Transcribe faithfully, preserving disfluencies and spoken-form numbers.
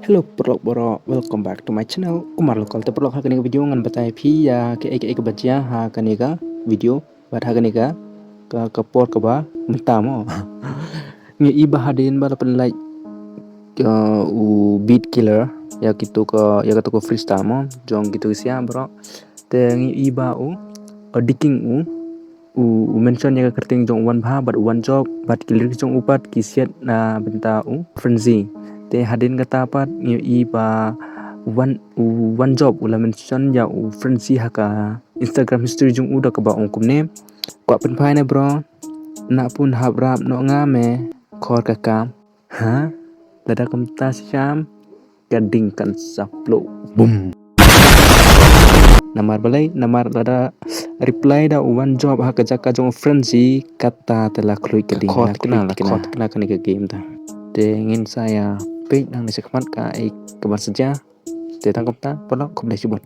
Hello paralok baroh, welcome back to my channel Kumar Local. Te paralok, ha kane ka video ngan batai phi ïa kaei kaei kaba jia ha kane ka video bad ha kane ka, ka, ka por kaba mynta mo. Ngi i ba hadien ba la pynlait, uh, u Beat Killer ïa kito ka, ïa kito ka freestyle mo jong kito ki sia baroh. Te ngi i ba u, uh, Diking u u, u mention ïa ka kyrteng jong u Wanbha bad u Wanjop bad ki lyrics jong u pat ki siat na bynta u Frenzy. Te hadien kata pat ngi i ba Wan, u Wanjop u la mention ïa u Frenzy ha ka Instagram history jong u da kaba ong kumne: "Kwah pynphai ne bro, na pun hap rap noh nga me, khor ka kam." Ha? Lada kumta shisha ka ding kan sa ploh. Bum. Namar balei, namar lada reply da u Wanjop ha ka jaka jong u Frenzy, kata te la khluit ka ding, la khluit ka ding, la khot kane ka game ta. Te ngin sa ïa peit nangne shakhmat kaei kaban sa jia. Te tang kumta paralok, khublei shibun.